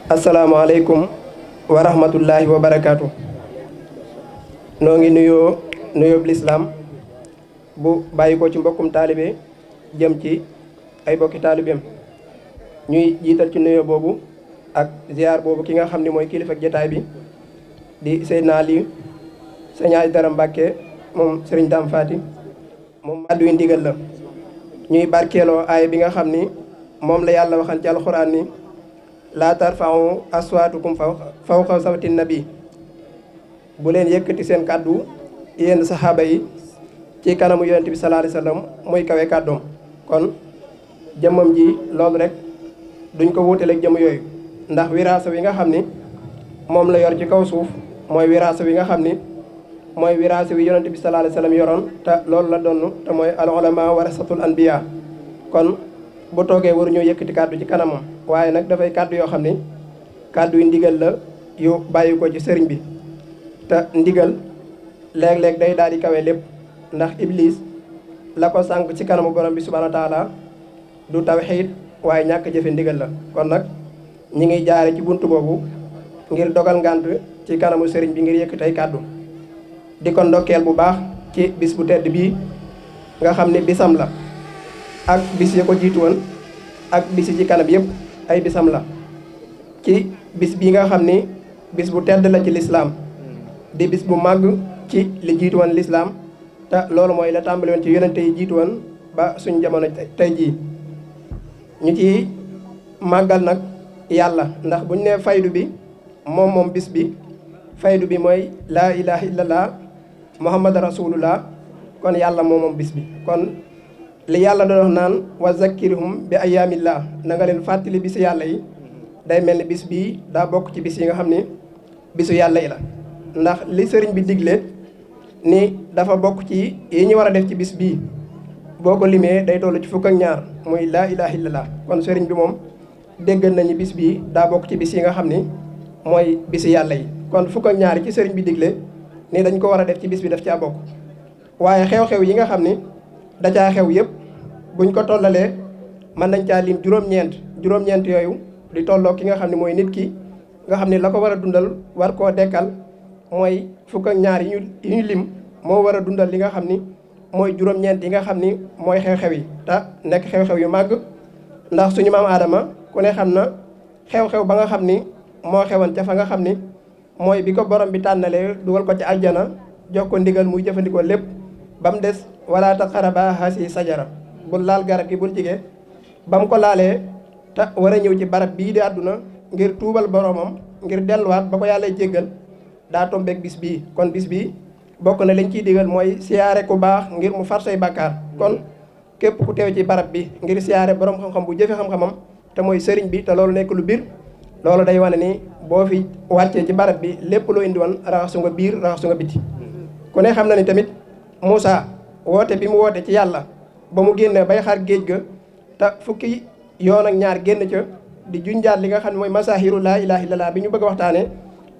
asalaamaaleykum wa rahmatullahi wa barakaatu. noo ngi nuyoo lislaam bu bàyyi ko ci mbokkum taalibe jëm ci ay bokki taalibeem ñuy jiital ci nuyoo boobu ak ziar boobu ki nga xam ne mooy kilifa jotaay bi di Seydina Ali Sëñ Aydara Mbàkke moom Sëriñ Daam Faati moom addu yi ndigal la ñuy barkeeloo aaya bi nga xam ni moom la yàlla waxan ci alxuraan ni laa tarfa'u aswaatukum fawqa sawti nabi bu leen yëkkati seen kàddu yéen saxaaba yi ci kanamu yonent bi sallallahu alayhi wasallam muy kawe kàddoom kon jëmmam ji loolu rek duñ ko wuutaleeg jëmm yooyu ndax wiraasa wi nga xam ni moom la yor ci kaw suuf mooy wiraasa wi nga xam ni mooy wiraasa wi yonent bi sallallahu alayhi wasallam yoroon te loolu la donn te mooy al ulama warasatul anbiya kon bu toogee waruñoo yëkkati kàddu ci kanamam waaye nag dafay kàddu yoo xam ni kàddu yu ndigal la yu bàyyi ko ci sëriñ bi te ndigal léeg-léeg day daal di kawe lépp ndax iblis la ko sànq ci kanamu borom bi subhanahu wa taala du tawxiid waaye ñàkk jëfe ndigal la kon nag ñi ngi jaare ci buntu boobu ngir dogal ngànt ci kanamu sëriñ bi ngir yëkkati ay kàddu di ko ndokkeel bu baax ci bis bu tedd bii nga xam ne bisam la ak bis yi ko jiitu woon ak bis yi ci kanam yëpp ay bisam la ci bis bii nga xam ni bis bu tedd la ci lislaam di bis bu màgg ci li jiitu woon lislaam te loolu mooy la tàmbali woon ci yonente yi jiitu woon ba suñ jamono tey jii ñu ci màggal nag yàlla ndax buñ ne faydu bi moom bis bi faydu bi mooy laa ilaha illallah muhammad rasulullah kon yàlla moom bis bi kon li yàlla doon wax naan wa zakkirhum bi ayaamillah na nga leen fàttali bisu yàlla yi day mel ni bis bii daa bokk ci bis yi nga xam ni bisu yàlla yi la ndax li sëriñ bi digle ni dafa bokk ci yi ñu war a def ci bis bii boo ko limee day toll ci fukk ak ñaar muy laa ilaha illallah kon sëriñ bi moom déggal nañu bis bii daa bokk ci bis yi nga xam ni mooy bisu yàlla yi kon fukk ak ñaar yi ci sëriñ bi digle ni dañ ko war a def ci bis bi daf caa bokk waaye xew-xew yi nga xam ni da caa xew yëpp buñ ko tollalee mën nañ caa lim juróom-ñeent yooyu di tolloo ki nga xam ne mooy nit ki nga xam ne la ko war a dundal war koo dekkal mooy fukk ak ñaar yi ñu lim moo war a dundal li nga xam ni mooy juróom-ñeent yi nga xam ni mooy xew-xew yi te nekk xew-xew yu màgg ndax suñu maam Aadama ku ne xam na xew-xew ba nga xam ni moo xewoon ca fa nga xam ni mooy bi ko borom bi tànnalee dugal ko ci aljana jox ko ndigal muy jëfandikoo lépp ba mu des wala taqrabaa haasihi sajara bul laal garab gi bul jige ba mu ko laalee te war a ñëw ci barab bii di àdduna ngir tuubal boromam ngir delluwaat ba ko yàlla jéggal daa tombeeg bis bii kon bis bii bokk na liñ ciy digal mooy siyaare ku baax ngir mu far say bàkkaar kon képp ku teew ci barab bi ngir siyaare borom xam-xam bu jëfe xam-xamam te mooy sëriñ bi te loolu nekk lu biir loolu day wane ni boo fi wàccee ci barab bi lépp loo indi woon raxasu nga biir raxasu nga biti ku ne xam na ni tamit Moussa woote bi mu woote ci yàlla ba mu génne bay xar géej ga te fukki yoon ak ñaar génn ca di junjaat li nga xam ne mooy masahiru laa ilaha illallah bi ñu bëgg a waxtaane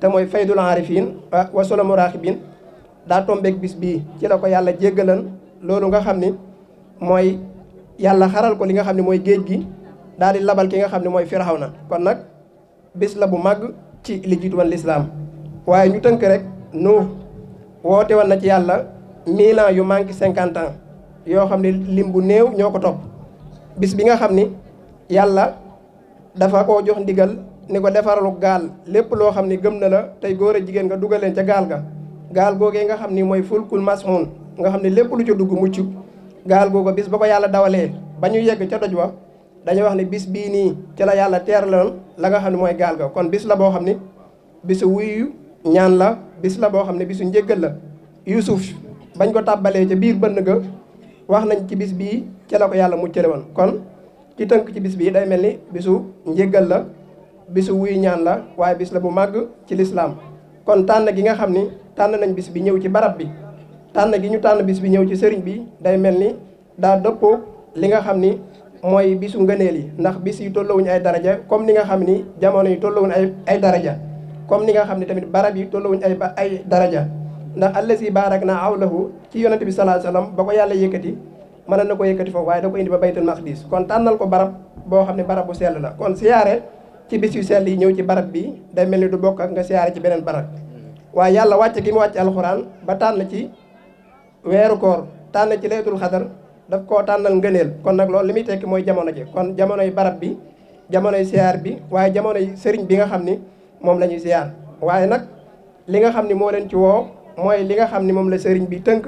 te mooy faydul arifin wa sulamu raxibin daa tombeeg bis bii ci la ko yàlla jéggalan loolu nga xam ni mooy yàlla xaral ko li nga xam ne mooy géej gi daal di labal ki nga xam ne mooy Firawna kon nag bis la bu màgg ci li jiitu woon lislaam waaye ñu tënk rek Nuux woote woon na ci yàlla 1000 ans yu manqué 50 ans yoo xam ne lim bu néew ñoo ko topp bis bi nga xam ni yàlla dafa koo jox ndigal ni ko defaralu gaal lépp loo xam ni gëm na la tey góor a jigéen nga dugal leen ca gaal ga gaal googee nga xam ni mooy fulkul mas'un nga xam ne lépp lu ca dugg mucc gaal googu bis ba ko yàlla dawalee ba ñu yegg ca doj wa dañuy wax ne bis bii nii ci la yàlla teeraloon la nga xam ne mooy gaal ga kon bis la boo xam ni bisu wuyu ñaan la bis la boo xam ne bisu njéggal la Yuusuf bañ ko tàbbalee ca biir bënn ga wax nañ ci bis bii ci la ko yàlla muccale woon kon ci tënk ci bis bii day mel ni bisu njéggal la bisu wuyu ñaan la waaye bis la bu màgg ci lislaam kon tànn gi nga xam ni tànn nañ bis bi ñëw ci barab bi tànn gi ñu tànn bis bi ñëw ci sëriñ bi day mel ni daa dëppoo li nga xam ni mooy bisu ngëneel yi ndax bis yi tollowuñu ay daraja comme ni nga xam ni jamono yi tollowuñu ay daraja comme ni nga xam ni tamit barab yi tollowuñu ay daraja ndax allazi barak naa awlahu ci yonente bi sallallahu alayhi wasallam ba ko yàlla yëkkati mën na ko yëkkati foofu waaye da ko indi ba baytul maqdis kon tànnal ko barab boo xam ne barab bu sell la kon siyaare ci bis yu sell yi ñëw ci barab bi day mel ni du bokk ak nga siyaare ci beneen barab waaye yàlla wàcce gi mu wàcce alxuraan ba tànn ci weeru koor tànn ci laylatul xadar daf koo tànnal ngëneel kon nag loolu li muy tekki mooy jamono ji kon jamonoy barab bi jamonoy siyaar bi waaye jamonoy sëriñ bi nga xam ni moom la ñuy siyaar waaye nag li nga xam ni moo leen ci woo mooy li nga xam ni moom la sëriñ bi tënk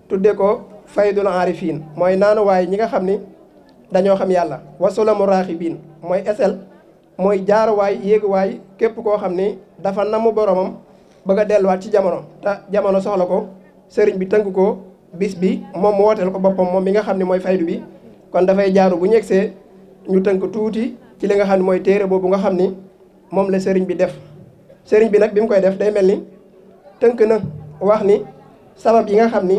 tudde ko faydul aarifiin mooy naanuwaay ñi nga xam ni dañoo xam yàlla wasulamu raaxibiin mooy esel mooy jaaruwaay yéeguwaay képp koo xam ni dafa namu boromam bëgg a delluwaat ci jamono te jamono soxla ko sëriñ bi tënk ko bis bi moom mu wooteel ko boppam moom mi nga xam ne mooy faydu bi kon dafay jaaru bu ñegsee ñu tënk tuuti ci li nga xam ne mooy téere boobu nga xam ni moom la sëriñ bi def sëriñ bi nag bi mu koy def day mel ni tënk na wax ni sabab yi nga xam ni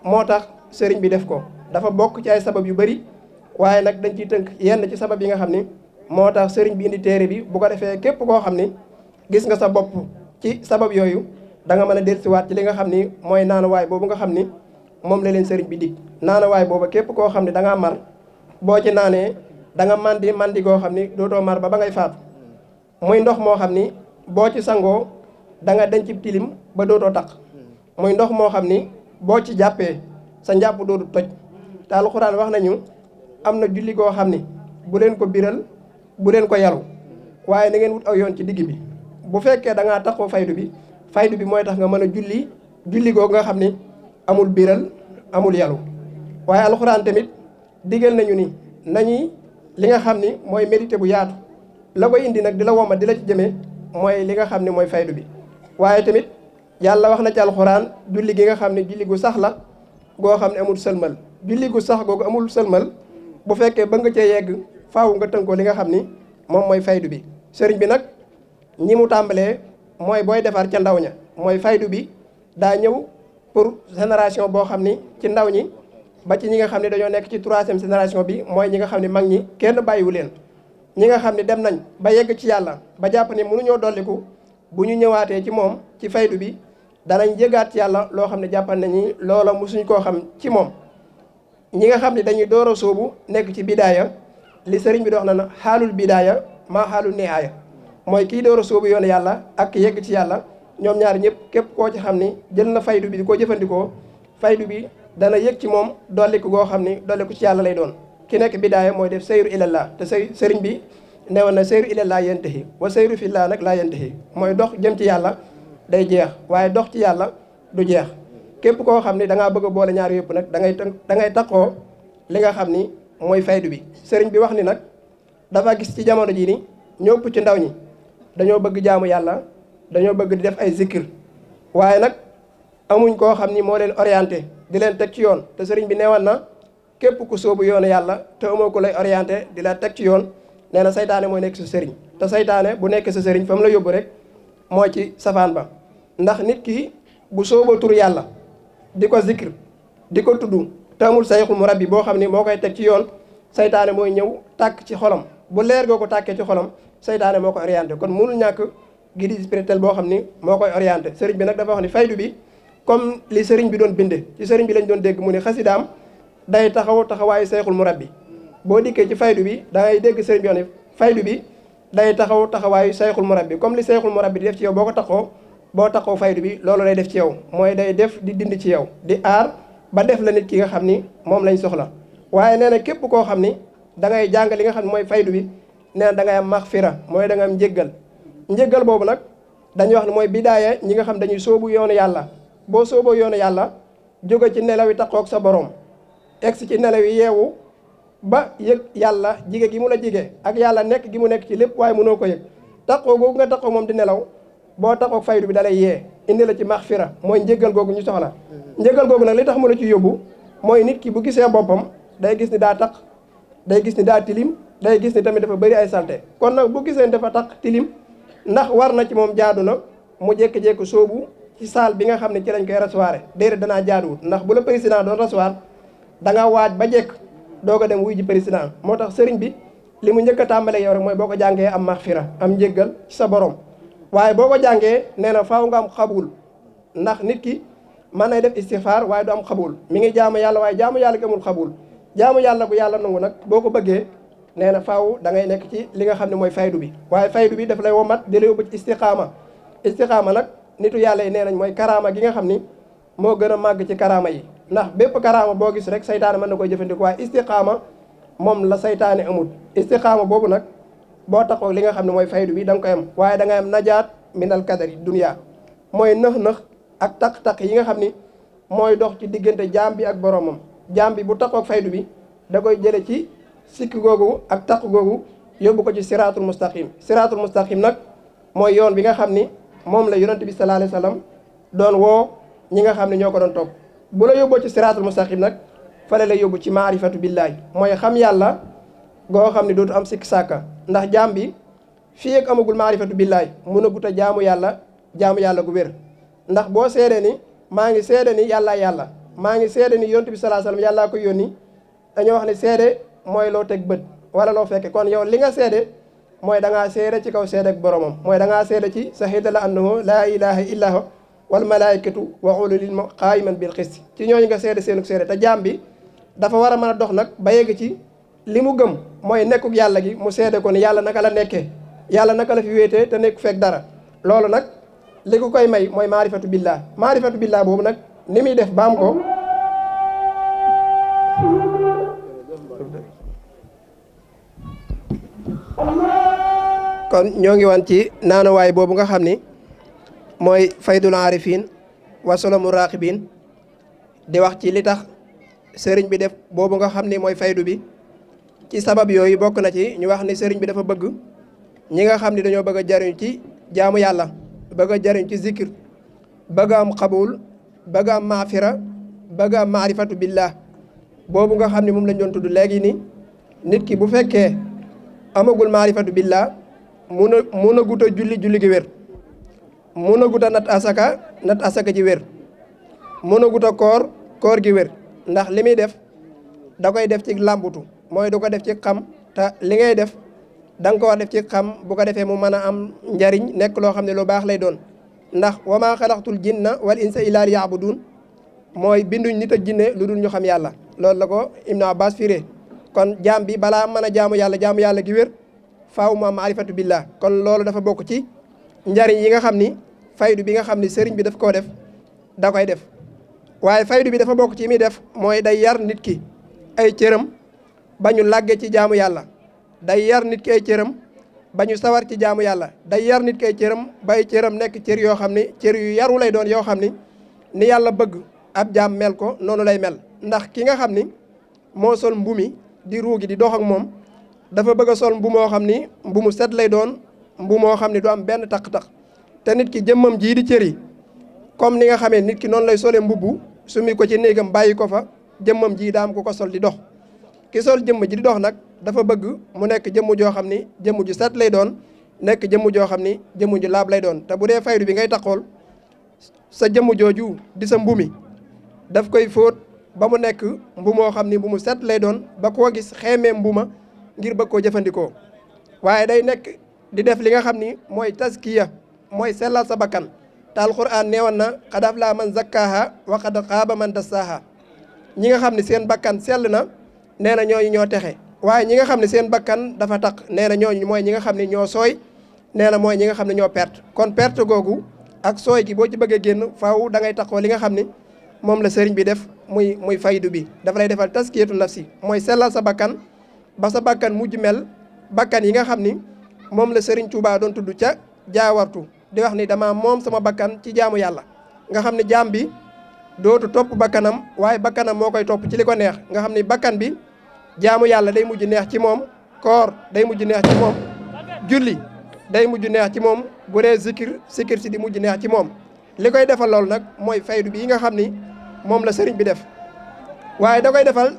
moo tax sëriñ bi def ko dafa bokk ci ay sabab yu bari waaye nag dañ ciy tënk yenn ci sabab yi nga xam ni moo tax sëriñ bi indi téere bi bu ko defee képp koo xam ni gis nga sa bopp ci sabab yooyu da nga mën a dellusiwaat ci li nga xam ni mooy naanuwaay boobu nga xam ni moom la leen sëriñ bi dig naanuwaay boobu képp koo xam ni da ngaa mar boo ci naanee da nga mandi goo xam ni dootoo mar ba ngay faatu muy ndox moo xam ni boo ci sangoo da nga denc tilim ba dootoo taq muy ndox moo xam ni boo ci jàppee sa njàpp dootu toj te alxuraan wax nañu am na julli goo xam ni bu leen ko biral bu leen ko yaru waaye na ngeen wut aw yoon ci digg bi bu fekkee da ngaa taxoo faydu bi mooy tax nga mën a julli googu nga xam ni amul biral amul yalu waaye alxuraan tamit digal nañu ni nañuy li nga xam ni mooy mérité bu yaatu la koy indi nag di la woma di la ci jëmee mooy li nga xam ni mooy faydu bi waaye tamit yàlla wax na ci alxuraan julli gi nga xam ne julli gu sax la goo xam ne amul sëlmal julli gu sax googu amul sëlmal bu fekkee ba nga cee yegg faaw nga tënkoo li nga xam ni moom mooy faydu bi sëriñ bi nag ñi mu tàmbalee mooy booy defar ca ndaw ña mooy faydu bi daa ñëw pour génération boo xam ni ci ndaw ñi ba ci ñi nga xam ne dañoo nekk ci 3e génération bi mooy ñi nga xam ne mag ñi kenn bàyyiwu leen ñi nga xam ne dem nañ ba yegg ci yàlla ba jàpp ni mënuñoo dolliku bu ñu ñëwaatee ci moom ci faydu bi danañ yëgaat ci yàlla loo xam ne jàppal nañu loola mosuñ koo xam ci moom ñi nga xam ne dañuy door a sóobu nekk ci bidaaya li sëriñ bi dox na na xaalul bidaaya maa xaalul nihaaya mooy kii door a sóobu yoonu yàlla ak yegg ci yàlla ñoom ñaar ñëpp képp koo ci xam ni jël na faydu bi di ko jëfandikoo faydu bi dana yëg ci moom dolliku goo xam ni dolliku ci yàlla lay doon ki nekk bidaaya mooy def sayru ilallah te sëriñ bi newoon na sayru ilallah yantahi wa sayru fillah nag laa yantahi mooy dox jëm ci yàlla day jeex waaye dox ci yàlla du jeex képp koo xam ni da ngaa bëgg a boole ñaar yëpp nag da ngay taqoo li nga xam ni mooy faydu bi sëriñ bi wax ni nag dafa gis ci jamono ji ni ñëpp ci ndaw ñi dañoo bëgg jaamu yàlla dañoo bëgg di def ay zikir waaye nag amuñ koo xam ni moo leen orienté di leen teg ci yoon te sëriñ bi neewoon na képp ku sóobu yoonu yàlla te amoo ko lay orienté di la teg ci yoon nee na saytaane mooy nekk sa sëriñ te saytaane bu nekk sa sëriñ fa mu la yóbbu rek mooy ci safaan ba ndax nit ki bu sooboo tur yàlla di ko zikir di ko tudd te amul sayxul murabbi boo xam ni moo koy teg ci yoon saytaane mooy ñëw tàkk ci xolam bu leer goo ko tàkkee ci xolam saytaane moo ko orienté kon mënul ñàkk guide spirituel boo xam ni moo koy orienté sëriñ bi nag dafa wax ni faydu bi comme li sëriñ bi doon binde ci sëriñ bi lañ doon dégg mu ni xasidaam day taxawaayu sayxul murabbi boo dikkee ci faydu bi da ngay dégg sëriñ bi wax ni faydu bi day taxawaayu sayxul murabbi comme li sayxul murabbi di def ci yow boo taxoo faydu bi loolu lay def ci yow mooy day def di dind ci yow di aar ba def la nit ki nga xam ni moom lañ soxla waaye nee na képp koo xam ni da ngay jàng li nga xam ne mooy faydu bi nee na da ngay am maxfira mooy da nga am njéggal boobu nag dañuy wax ne mooy bidaaya ñi nga xam dañuy sóobu yoonu yàlla boo sóoboo yoonu yàlla jóge ci nelaw yi taxoog sa borom egsi ci nelaw yi yeewu ba yëg yàlla jige gi mu la jige ak yàlla nekk gi mu nekk ci lépp waaye mënoo ko yëg taxoo googu nga taxoo moom di nelaw boo taxoog faydu bi dalay yee indi la ci maxfira mooy njéggal googu ñu soxla njéggal googu nag li tax mu la ci yóbbu mooy nit ki bu gisee boppam day gis ni daa tax day gis ni daa tilim day gis ni tamit dafa bëri ay salte kon nag bu gisee dafa tax tilim ndax war na ci moom jaadu na mu jékki-jékki soobu ci salle bi nga xam ne ci lañ koy recevoir déedéet danaa jaaduwut ndax bu la président doon recevoir da nga waaj ba jekk doog a dem wuy ji président moo tax sëriñ bi li mu njëkk a tàmbalee yow rek mooy boo ko jàngee am maxfira am njéggal ci sa borom waaye boo ko jàngee nee na faaw nga am xabul ndax nit ki mën nay def istixfaar waaye du am xabul mi ngi jaamu yàlla waaye jaamu yàlla gi amul xabul jaamu yàlla bu yàlla nangu nag boo ko bëggee nee na faaw da ngay nekk ci li nga xam ne mooy faydu bi. waaye faydu bi daf lay womat di la yóbbu ci istiqaama nag nitu yàlla yi nee nañ mooy karaama gi nga xam ni moo gën a màgg ci karaama yi. ndax bépp karaama boo gis rek saytaane mën na koy jëfandikoo, waaye istiqaama moom la saytaane amul. istiqaama boobu nag boo taxoo li nga xam ne mooy faydu bi da nga koy am, waaye da ngay am najaat minal kadari dunya, mooy nëx-nëx ak taq-taq yi nga xam ni mooy dox ci diggante jaam bi ak boromam. jaam bi bu taxoog faydu bi da koy jële ci sikk googu ak taq googu yóbbu ko ci siraatul mustaqim. siraatul mustaqim nag mooy yoon bi nga xam ni moom la yonent bi sallallahu alayhi wasallam doon woo ñi nga xam ne ñoo ko doon topp. bu la yóbboo ci siraatul mustaqim nag fale la yóbbu ci maarifatu billaahi, mooy xam yàlla goo xam ne dootu am sikk sàkka. ndax jaam bi fii ak amagul maarifatu billaahi mun a gut a jaamu yàlla gu wér. ndax boo seedee ni maa ngi seede ni yàlla maa ngi seede ni yonent bi sallallahu alayhi wasallam yàllaa ko yónni, dañoo wax ne seede mooy loo teg bët wala loo fekke. kon yow li nga seede mooy da ngaa seede ci kaw seede ak boromam, mooy da ngaa seede ci shahida la annahu laa ilaha illa hu wal malaikatu wa ulul ilmi qaayiman bil qist. ci ñooñu nga seede seenuk seede. te jaam bi dafa war a mën a dox nag ba yegg ci li mu gëm mooy nekkuk yàlla gi, mu seede ko ni yàlla naka la nekkee, yàlla naka la fi wéetee te nekku fekk dara. loolu nag li ko koy may mooy maarifatu billah. maarifatu billah boobu nag ni muy def baam ko kon ñoo ngi wan ci naanuwaay boobu nga xam ni mooy faydul aarifin wa solomu raqibin di wax ci li tax sëriñ bi def boobu nga xam ni mooy faydu bi. ci sabab yooyu bokk na ci ñu wax ni sëriñ bi dafa bëgg ñi nga xam ni dañoo bëgg a jariñ ci jaamu yàlla, bëgg a jariñ ci zikr, bëgg am xabul, bëgg am maafira, bëgg am maarifatu billah boobu nga xam ni moom lañ doon tudd léegi ni nit ki bu fekkee amagul maarifatu billah mun a gut a julli gi wér, mun a gut a nat asaka ji wér, mun a gut a koor gi wér. ndax li muy def da koy def ci làmbutu, mooy du ko def ci xam, te li ngay def da nga ko war def ci xam, bu ko defee mu mën a am njariñ, nekk loo xam ne lu baax lay doon. ndax wa maa xalaqtul jinna wal insa illa liya'budun, mooy binduñ nit ak jinne lu dul ñu xam yàlla. loolu la ko Ibn Abbas firee. kon jaam bi balaa mën a jaamu yàlla gi wér faaw mu am maarifatu billah. kon loolu dafa bokk ci njariñ yi nga xam ni faydu bi nga xam ni sëriñ bi daf koo def da koy def. waaye faydu bi dafa bokk ci muy def mooy day yar nit ki ay cëram ba ñu làgge ci jaamu yàlla, day yar nit ki ay cëram ba ñu sawar ci jaamu yàlla, day yar nit ki ay cëram ba ay cëram nekk cër yoo xam ni cër yu yaru lay doon, yoo xam ni yàlla bëgg ab jaam mel ko noonu lay mel. ndax ki nga xam ni moo sol mbumi di ruugi di dox ak moom dafa bëgg a sol mbu moo xam ni mbu mu set lay doon, mbu moo xam ni du am benn taq-taq. te nit ki jëmmam jii di cër yi comme ni nga xamee nit ki noonu lay solee mbubbu sumi ko ci néegam bàyyi ko fa, jëmmam ji daam ku ko sol di dox. ki sol jëmm ji di dox nag dafa bëgg mu nekk jëmm joo xam ni jëmm ju set lay doon, nekk jëmm joo xam ni jëmm ju laab lay doon. te bu dee faydu bi ngay taxool sa jëmm jooju di sa mbumi daf koy fóot ba mu nekk mbu moo xam ni mbu mu set lay doon, ba koo gis xeemee mbuma ngir bëgg koo jëfandikoo. waaye day nekk di def li nga xam ni mooy taskiya, mooy sellal sa bakkan. te alquran neewoon na qad aflaha man zakkaaha wa qad xaaba man dassaaha. ñi nga xam ne seen bakkan sell na nee na ñooñu ñoo texe, waaye ñi nga xam ne seen bakkan dafa taq nee na ñooñu mooy ñi nga xam ne ñoo sooy, nee na mooy ñi nga xam ne ñoo perte. kon perte googu ak sooy gi boo ci bëggee génn faaw da ngay taxoo li nga xam ne moom la sëriñ bi def muy faydu bi. dafa lay defal taskiyatu nafsi, mooy sellal sa bakkan ba sa bakkan mujj mel bakkan yi nga xam ni moom la sëriñ Tuubaa doon tudd ca jaawartu di wax ni dama moom sama bakkan ci jaamu yàlla. nga xam ne jaam bi dootu topp bakkanam, waaye bakkanam moo koy topp ci li ko neex. nga xam ni bakkan bi jaamu yàlla day mujj neex ci moom, koor day mujj neex ci moom, julli day mujj neex ci moom, bu dee zikir si di mujj neex ci moom. li koy defal loolu nag mooy faydu bi nga xam ni moom la sëriñ bi def. waaye da koy defal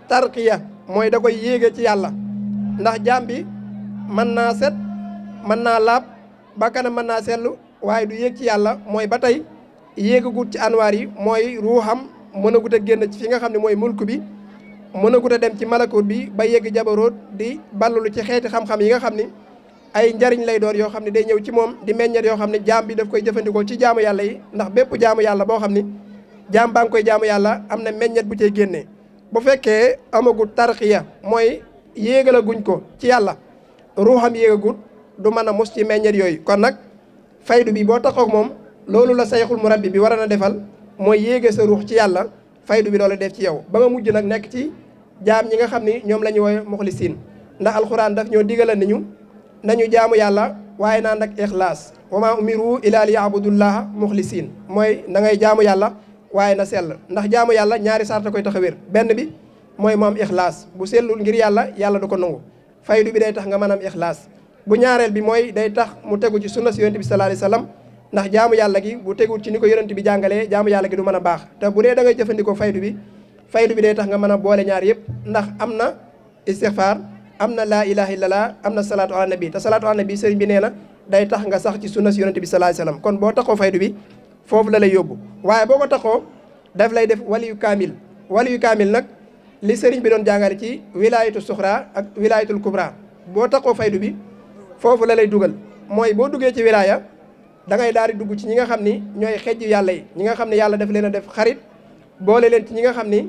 tarqiya, mooy da koy yéege ci yàlla. ndax jaam bi mën naa set, mën naa laab, bakkanam mën naa sellu, waaye du yéeg ci yàlla, mooy ba tey yéegagut ci anwaar yi, mooy ruuxam mën a gut a génn ci fi nga xam ne mooy mulk bi, mën a gut a dem ci malakut bi ba yegg jabaroot di ballulu ci xeeti xam-xam yi nga xam ni ay njariñ lay doon, yoo xam ne day ñëw ci moom di meññet yoo xam ne jaam bi daf koy jëfandikoo ci jaamu yàlla yi. ndax bépp jaamu yàlla boo xam ni jaam baa ngi koy jaamu yàlla am na meññet bu cay génnee. bu fekkee amagut tarqiya, mooy yéegalaguñ ko ci yàlla ruuxam yéegagut du mën a mos ci meññet yooyu. kon nag faydu bi boo taxaw moom loolu la sayxul murabbi bi war a defal mooy yéege sa ruux ci yàlla faydu bi loolu def ci yow ba nga mujj nag nekk ci jaam ñi nga xam ni ñoom la ñu woowee muxlisiin ndax alxuraan daf ñoo digala nañu jaamu yàlla waaye naan nag ixlaas wa maa umiru illa li yaabudullaha muxlisiin mooy da ngay jaamu yàlla waaye na sell ndax jaamu yàlla ñaari sarta koy tax a wér benn bi mooy mu am ixlaas bu sellul ngir yàlla yàlla du ko nangu faydu bi day tax nga mën am ixlaas bu ñaareel bi mooy day tax mu tegu ci sunna si yonent bi sallallahu alayhi wasallam ndax jaamu yàlla gi bu tegul ci ni ko yonent bi jàngalee jaamu yàlla gi du mën a baax te bu dee da ngay jëfandikoo faydu bi day tax nga mën a boole ñaar yëpp ndax am na istixfaar am na laa ilaha illallah am na salaatu ala nabi te salaatu ala nabi sëriñ bi nee na day tax nga sax ci sunna si yonent bi sallallahu alayhi wasallam kon boo taxoo faydu bi foofu la lay yóbbu waaye boo ko taxoo daf lay def waliyu kaamil nag li sëriñ bi doon jàngale ci wilayatul suxra ak wilayatul kubra boo taxoo faydu bi foofu la lay dugal mooy boo duggee ci wilaya da ngay daal di dugg ci ñi nga xam ni ñooy xejj yàlla yi ñi nga xam ne yàlla daf leen a def xarit boole leen ci ñi nga xam ni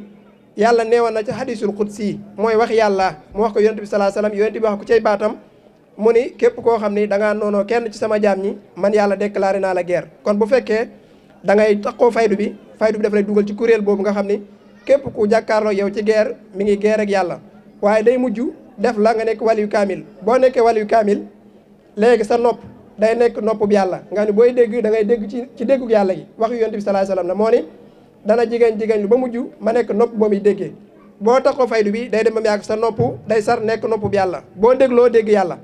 yàlla neewoon na ci hadisul qudsi mooy wax yàlla mu wax ko yonent bi sallallahu alayhi wasallam yonent bi wax ko cay baatam mu ni képp koo xam ni da ngaa noonoo kenn ci sama jaam ñi man yàlla déclaré naa la guerre kon bu fekkee da ngay taxoo faydu bi daf lay dugal ci kuréel boobu nga xam ni képp ku jàkkaarloo yow ci guerre mi ngi guerre ak yàlla waaye day mujj def la nga nekk waliyu kaamil boo nekkee waliyu kaamil léegi sa nopp day nekk nopp bi yàlla nga ni booy dégg da ngay dégg ci déggu yàlla gi wax yu yonent bi sallallahu alayhi wasallam la moo ni dana jigéen lu ba mujj ma nekk nopp boo muy déggee boo taxoo faydu bi day dem ba mu yàgg sa nopp day sar nekk nopp bi yàlla boo dégloo dégg yàlla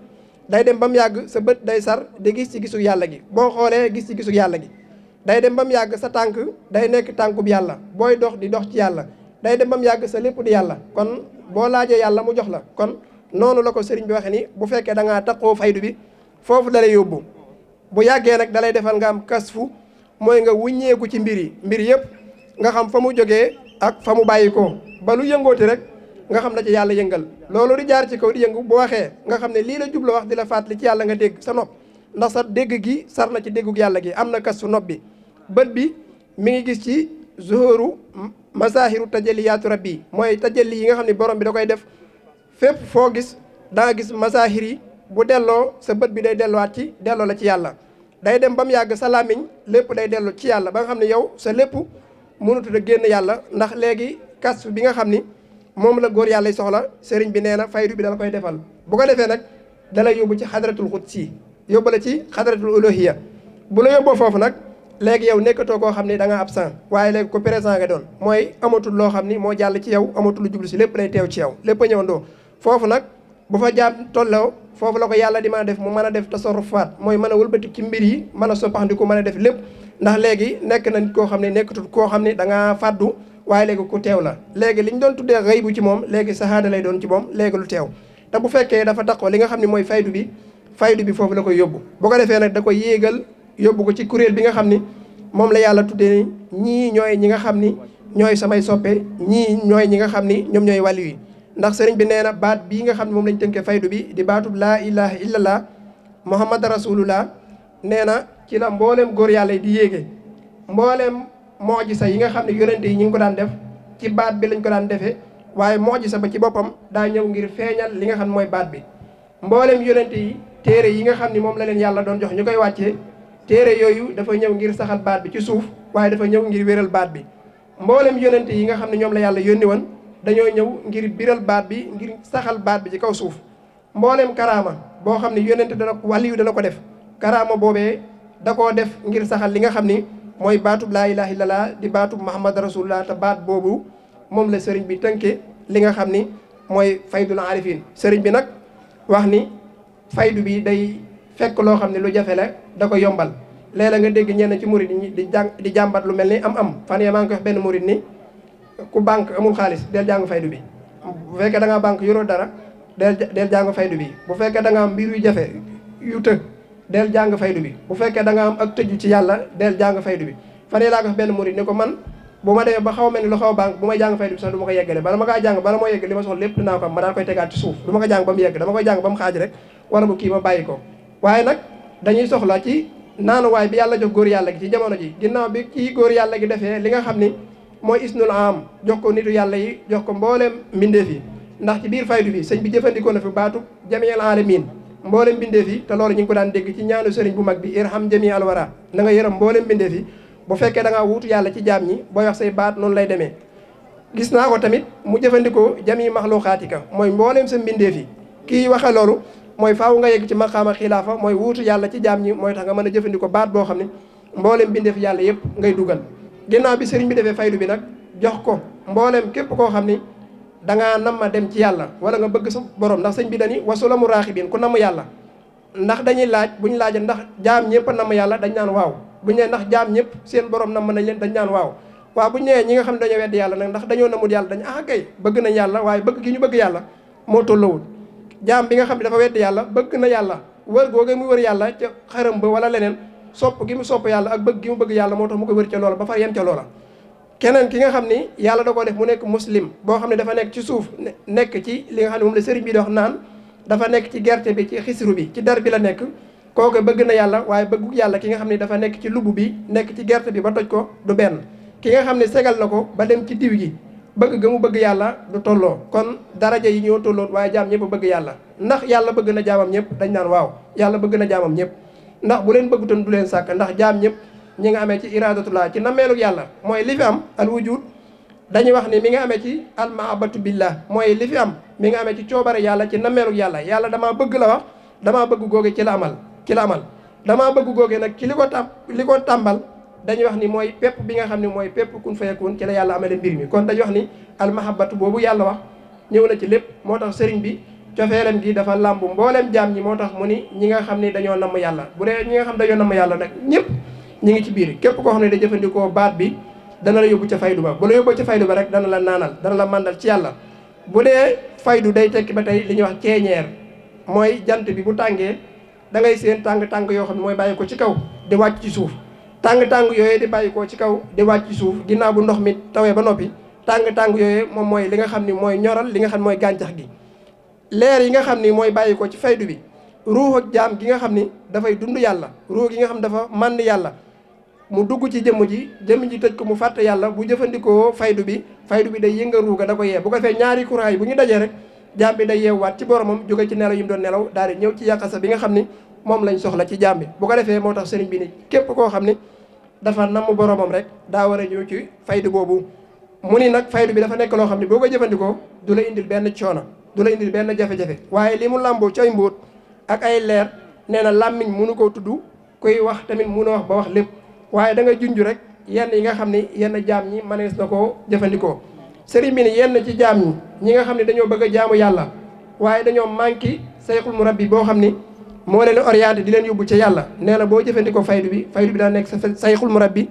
day dem ba mu yàgg sa bët day sar di gis ci gisu yàlla gi boo xoolee gis ci gisu yàlla gi day dem ba mu yàgg sa tànk day nekk tànku bi yàlla booy dox di dox ci yàlla day dem ba mu yàgg sa lépp di yàlla kon boo laajee yàlla mu jox la kon noonu la ko sëriñ bi waxe ni bu fekkee da ngaa taxoo faydu bi foofu dalay yóbbu bu yàggee nag dalay defal nga am kasfu mooy nga wuññeeku ci mbir yëpp nga xam fa mu jógee ak fa mu bàyyi ko ba lu yëngooti rek nga xam na ci yàlla yëngal loolu di jaar ci kaw di yëngu bu waxee nga xam ne lii la jubla wax di la fàttali ci yàlla nga dégg sa nopp ndax sa dégg gi sar na ci déggug yàlla gi am na kasfu nopp bi bët bi mi ngi gis ci zuhuru mazahiru tajalliyaatu rabbi mooy tajalli yi nga xam ne borom bi da koy def fépp foo gis daa gis mazahir yi bu delloo sa bët bi day delluwaat ci delloo la ci yàlla day dem ba mu yàgg sa làmmiñ lépp day dellu ci yàlla ba nga xam ne yow sa lépp mënutut a génn yàlla ndax léegi kas bi nga xam ni moom la góor yàlla soxla sëriñ bi nee na faydu bi dala koy defal bu ko defee nag dala yóbbu ci xadratul qudsi yóbbu la ci xadratul uluhiyya bu la yóbboo foofu nag léegi yow nekkatoo koo xam ni da nga absent waaye léegi ko présent nga doon mooy amatul loo xam ni moo jàll ci yow amatul lu jublu si lépp lay teew ci yow lépp a ñëwandoo foofu nag bu fa jaam tolloo foofu la ko yàlla di mën a def mu mën a def tasarrufaat mooy mën a wëlbati ci mbir yi mën a soppaxndiku mën a def lépp ndax léegi nekk na nit koo xam ne nekkatul koo xam ne da ngaa fàddu waaye léegi ku teew la léegi li ñu doon tuddee xëybu ci moom léegi sahaada lay doon ci moom léegi lu teew te bu fekkee dafa taxoo li nga xam ne mooy faydu bi foofu la koy yóbbu bu ko defee nag da koy yéegal yóbbu ko ci kuréel bi nga xam ni moom la yàlla tuddee ni ñii ñooy ñi nga xam ni ñooy samay soppe ñii ñooy ñi nga xam ni ñoom ñooy wàllu yi ndax sëriñ bi nee na baat bii nga xam ne moom lañ tënkee faydu bi di baatub laa ilaha illallah muhammad rasulullah nee na ci la mbooleem góor yàlla yi di yéege mbooleem mojisa yi nga xam ne yonente yi ñu ngi ko daan def ci baat bi lañ ko daan defee waaye mojisa ba ci boppam daa ñëw ngir feeñal li nga xam ne mooy baat bi mbooleem yonente yi téere yi nga xam ne moom la leen yàlla doon jox ñu koy wàccee téere yooyu dafa ñëw ngir saxal baat bi ci suuf waaye dafa ñëw ngir wéral baat bi mbooleem yonente yi nga xam ne ñoom la yàlla yónni woon dañoo ñëw ngir biral baat bi ngir saxal baat bi ci kaw suuf mbooleem karaama boo xam ne yonente dana waliyu dana ko def karaama boobee da koo def ngir saxal li nga xam ni mooy baatub laa ilaha illallah di baatub muhammad rasulullah te baat boobu moom la sëriñ bi tënke li nga xam ni mooy faydul arifin sëriñ bi nag wax ni faydu bi day fekk loo xam ne lu jafe la da ko yombal léeg-léeg nga dégg ñenn ci murid ñi di jàmbat lu mel ni am fan yee maa ngi ko wax benn murid ni ku banque amul xaalis del jàng faydu bi bu fekkee da ngaa banque yoroo dara del jàng faydu bi bu fekkee da nga am mbir yu jafe yu tëg del jàng faydu bi bu fekkee da nga am ak tëju ci yàlla del jàng faydu bi fan yee laa ko wax benn murid ni ko man bu ma demee ba xaw mel ni lu xaw banque bu may jàng faydu bi sax du ma ko yeggale bala ma kaa jàng bala moo yegg li ma soxla lépp dinaa ko am ma daal koy tegaat ci suuf du ma ko jàng ba mu yegg dama koy jàng ba mu xaaj rek wala bu kii ma bàyyi ko waaye nag dañuy soxla ci naanuwaay bi yàlla jox góor yàlla gi ci jamono ji ginnaaw bi kii góor yàlla gi defee li nga xam ni mooy isnul am jox ko nitu yàlla yi jox ko mbooleem mbindeef yi ndax ci biir faydu bi sëñ bi jëfandikoo na fi baatu jamial alamin mboolem bindeef yi te loolu ñu ngi ko daan dégg ci ñaanu sëriñ bu mag bi irham jami al wara na nga yërëm mboolem bindeef yi bu fekkee da ngaa wuutu yàlla ci jaam ñi booy wax say baat noonu lay demee. gis naa ko tamit mu jëfandikoo jami maxluqaatika mooy mboolem sa mbindeef yi kii waxe loolu mooy faaw nga yegg ci maqaama xilaafa mooy wuutu yàlla ci jaam ñi mooy tax nga mën a jëfandikoo baat boo xam ne mboolem bindeef yàlla yëpp ngay dugal. ginnaaw bi sëriñ bi defee faydu bi nag jox ko mboolem képp koo xam ni da ngaa nam ma dem ci yàlla wala nga bëgg sa borom ndax sëñ bi dani wasula mu raaxibin ku namm yàlla ndax dañuy laaj bu ñu laajee ndax jaam ñëpp a namm yàlla dañ naan waaw bu ñu nee ndax jaam ñëpp seen borom namm nañ leen dañ naan waaw waaw bu ñu nee ñi nga xam ne dañoo weddi yàlla nag ndax dañoo namul yàlla dañ kay bëgg nañ yàlla waaye bëgg gi ñu bëgg yàlla moo tollawul jaam bi nga xam ne dafa weddi yàlla bëgg na yàlla wër googe mu wër yàlla ca xaram ba wala leneen sopp gi mu sopp yàlla ak bëgg gi mu bëgg yàlla moo tax mu ko wër ca loola ba far yem ca loola. keneen ki nga xam ni yàlla da koo def mu nekk muslim boo xam ne dafa nekk ci suuf nekk ci li nga xam ne moom la sëriñ bi di wax naan dafa nekk ci gerte bi ci xisru bi ci dar bi la nekk kooku bëgg na yàlla waaye bëggu yàlla ki nga xam ne dafa nekk ci lubb bi nekk ci gerte bi ba toj ko du benn ki nga xam ne segal na ko ba dem ci diw gi bëgg ga mu bëgg yàlla du tolloo kon daraja yi ñoo tolloon waaye jaam ñëpp bëgg yàlla ndax yàlla bëgg na jaamam ñëpp dañ naan waaw yàlla bëgg na jaamam ñëpp ndax bu leen bëggutoon du leen sàkk ndax jaam ñëpp ñi nga amee ci iradatullah ci nameelug yàlla mooy li fi am al wujud dañuy wax ni mi nga amee ci al mahabatu billah mooy li fi am mi nga amee ci coobare yàlla ci nameelug yàlla yàlla damaa bëgg la wax damaa bëgg googe ci la amal damaa bëgg googe nag ci li ko tàmbal dañuy wax ni mooy pepp bi nga xam ne mooy pepp kun fayakun ci la yàlla amale mbir mi kon dañuy wax ni al mahabatu boobu yàlla wax ñëw na ci lépp moo tax sëriñ bi cofeelam gi dafa làmb mbooleem jaam ñi moo tax mu ni ñi nga xam ne dañoo namm yàlla bu dee ñi nga xam dañoo namm yàlla nag ñëpp ñi ngi ci biir képp koo xam ne da jëfandikoo baat bi dana la yóbbu ca faydu ba bu la yóbboo ca faydu ba rek dana la naanal dana la màndal ci yàlla bu dee faydu day tekki ba tey li ñuy wax ceeñeer mooy jant bi bu tàngee da ngay seen tàng-tàng yoo xam ne mooy bàyyi ko ci kaw di wàcc ci suuf tàng-tàng yooyu di bàyyi ko ci kaw di wàcc ci suuf ginnaaw bu ndox mi tawee ba noppi tàng-tàng yooyu moom mooy li nga xam ne mooy ñoral li nga xam ne mooy gàncax gi leer yi nga xam ni mooy bàyyi ko ci faydu bi ruux ak jaam gi nga xam ni dafay dund yàlla ruux gi nga xam dafa mànd yàlla mu dugg ci jëmm ji tëj ko mu fàtte yàlla bu jëfandikoo faydu bi day yënga ruuga da ko yee bu ko defee ñaari courant yi bu ñu dajee rek jaam bi day yeewwaat ci boromam jóge ci nelaw yi mu doon nelaw daal di ñëw ci yàqasa bi nga xam ni moom lañ soxla ci jaam bi bu ko defee moo tax sëriñ bi ni képp koo xam ni dafa namm boromam rek daa war a ñëw ci faydu boobu mu ni nag faydu bi dafa nekk loo xam ne boo ko jëfandikoo du la indil benn coono du la indil benn jafe-jafe waaye li mu làmboo ci ay mbóot ak ay leer nee na làmmiñ mënu koo tudd kuy wax tamit mënu wax ba wax lépp waaye da nga junj rek yenn yi nga xam ni yenn jaam ñi mënees na koo jëfandikoo sëriñ bi ni yenn ci jaam ñi nga xam ne dañoo bëgg a jaamu yàlla waaye dañoo manqué sayxul murabbi boo xam ni moo leen orienté di leen yóbbu ca yàlla nee na boo jëfandikoo faydu bi daa nekk sa sayxul murabbi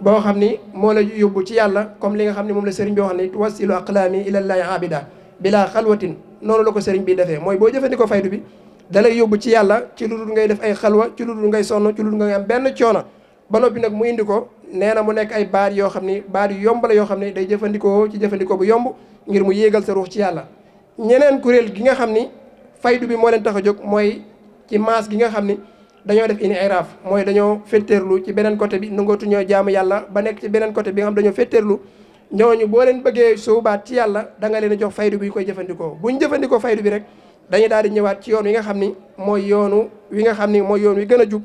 boo xam ni moo la yóbbu ci yàlla comme li nga xam ne moom la sëriñ bi wax ni tuwasilu aqlaami ilallahi abida bila xalwatin noonu la ko sëriñ bi defee mooy boo jëfandikoo faydu bi da lay yóbbu ci yàlla ci lu dul ngay def ay xalwa ci lu dul ngay sonn ci lu dul ngay am benn coono ba noppi nag mu indi ko nee na mu nekk ay baat yoo xam ni baat yu yomb la yoo xam ne day jëfandikoo ci jëfandikoo bu yomb ngir mu yéegal sa ruux ci yàlla ñeneen kuréel gi nga xam ni faydu bi moo leen tax a jóg mooy ci maas gi nga xam ni dañoo def ini iraaf mooy dañoo fetteerlu ci beneen côté bi nangootu ñoo jaamu yàlla ba nekk ci beneen côté bi nga xam dañoo fetteerlu ñooñu boo leen bëggee soobaat ci yàlla da nga leen a jox faydu bi ñu koy jëfandikoo bu ñu jëfandikoo faydu bi rek dañuy daal di ñëwaat ci yoon wi nga xam ni mooy yoonu wi nga xam ni mooy yoon wi gën a jub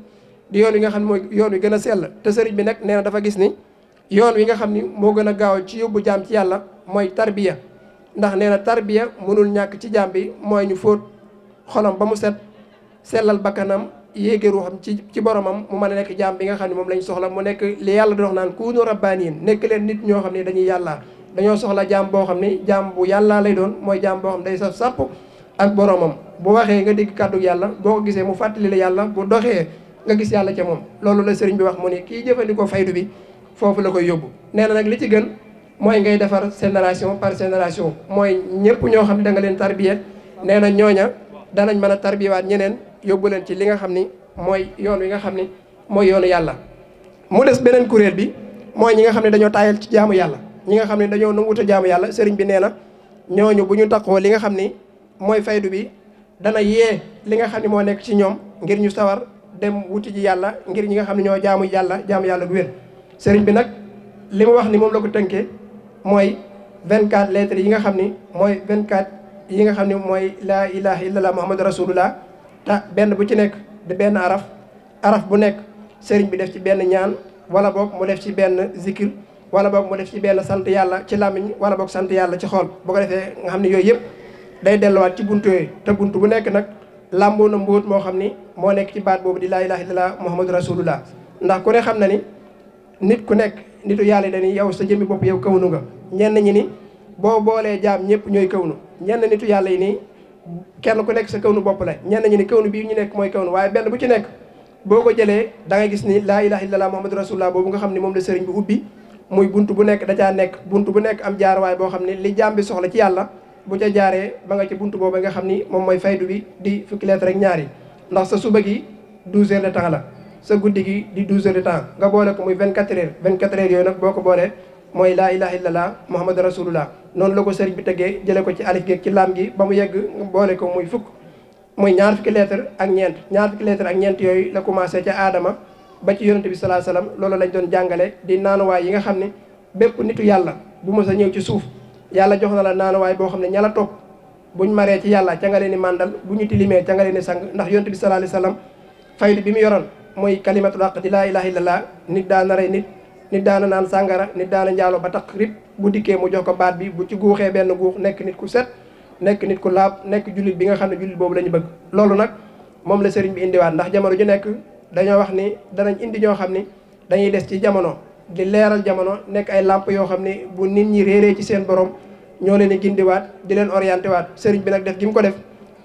di yoon wi nga xam ne mooy yoon wi gën a sell te sëriñ bi nag nee na dafa gis ni yoon wi nga xam ni moo gën a gaaw ci yóbbu jaam ci yàlla mooy tarbiya ndax nee na tarbiya mënul ñàkk ci jaam bi mooy ñu fóot xolam ba mu set sellal bakkanam yéege ruuxam ci boromam mu mën a nekk jaam bi nga xam ne moom lañ soxla mu nekk li yàlla di wax naan kuunu rabbaaniin nekk leen nit ñoo xam ne dañuy yàlla dañoo soxla jaam boo xam ni jaam bu yàlla lay doon mooy jaam boo xam day saf sàpp ak boromam bu waxee nga dégg kàddu yàlla boo ko gisee mu fàttali la yàlla bu doxee nga gis yàlla ca moom loolu la sëriñ bi wax mu ni kii jëfandikoo faydu bi foofu la koy yóbbu nee na nag li ci gën mooy ngay defar génération par génération mooy ñëpp ñoo xam ne da nga leen tarbiya nee na ñooña danañ mën a tarbiyawaat ñeneen yóbbu leen ci li nga xam ni mooy yoon wi nga xam ni mooy yoonu yàlla mu des beneen kuréel bi mooy ñi nga xam ne dañoo taayal ci jaamu yàlla ñi nga xam ne dañoo nanguwut a jaamu yàlla sëriñ bi nee na ñooñu bu ñu taqoo li nga xam ni mooy faydu bi dana yee li nga xam ne moo nekk ci ñoom ngir ñu sawar dem wuti ji yàlla ngir ñi nga xam ne ñoo jaamu yàlla gu wér sëriñ bi nag li mu wax ni moom la ko tënkee mooy 24 lettres yi nga xam ni mooy 24 yi nga xam ne mooy laa ilaha illallah muhammadu rasulullah te benn bu ci nekk di benn araf bu nekk sëriñ bi def ci benn ñaan wala boog mu def ci benn zikir wala boog mu def ci benn sant yàlla ci làmmiñ wala boog sant yàlla ci xol bu ko defee nga xam ne yooyu yëpp day delluwaat ci buntu yooyu te buntu bu nekk nag làmboo na mbóot moo xam ni moo nekk ci baat boobu di laa ilaha illallah muhammadu rasulullah ndax ku ne xam na ni nit ku nekk nitu yàlla dañuy yow sa jëmmi bopp yow kawnu nga ñenn ñi ni boo boolee jaam ñëpp ñooy kawnu ñenn nitu yàlla yi nii kenn ku nekk sa kawnu bopp la ñenn ñi ni kawnu bii ñu nekk mooy kawnu waaye benn bu ci nekk boo ko jëlee da ngay gis ni laa ilaha illallah muhammadu rasulullah boobu nga xam ne moom la sëriñ bi ubbi muy buntu bu nekk da caa nekk buntu bu nekk am jaarwaay boo xam ne li jaam bi soxla ci yàlla bu ca jaaree ba nga ci buntu boobu nga xam ni moom mooy faydu bi di fukki lettre rek ñaari ndax sa suba gi 12 heures de temps la sa guddi gi di 12 heures de temps nga boole ko muy 24 heures 24 heures yooyu nag boo ko boolee mooy laa ilaha illallah muhammadu rasulullah noonu la ko sëriñ bi tëggee jële ko ci alif geeg ci laam gi ba mu yegg nga boole ko muy fukk muy ñaar fukki lettre ak ñeent yooyu la commencé ca aadama ba ci yonente bi salaa salaam loolu lañ doon jàngale di naanuwaay yi nga xam ne bépp nitu yàlla bu mos a ñëw ci suuf yàlla jox na la naanuwaay boo xam ne ña la topp buñ maree ci yàlla ca nga leen di màndal bu ñu tilimee ca nga leen di sang ndax yonente bi salaa salaam faydu bi mu yoroon mooy kalimatul haq di laa ilaha illallah nit daana rey nit daana naan sàngara nit daana njaalo ba tax rib bu dikkee mu jox ko baat bi bu ci guuxee benn guux nekk nit ku set nekk nit ku laab nekk jullit bi nga xam ne jullit boobu la ñu bëgg loolu nag moom la sëriñ bi indiwaat ndax jamono ju nekk dañoo wax ni danañ indi ñoo xam ni dañuy des ci jamono di leeral jamono nekk ay làmp yoo xam ni bu nit ñi réeree ci seen borom ñoo leen di gindiwaat di leen orienté waat sëriñ bi nag def gi mu ko def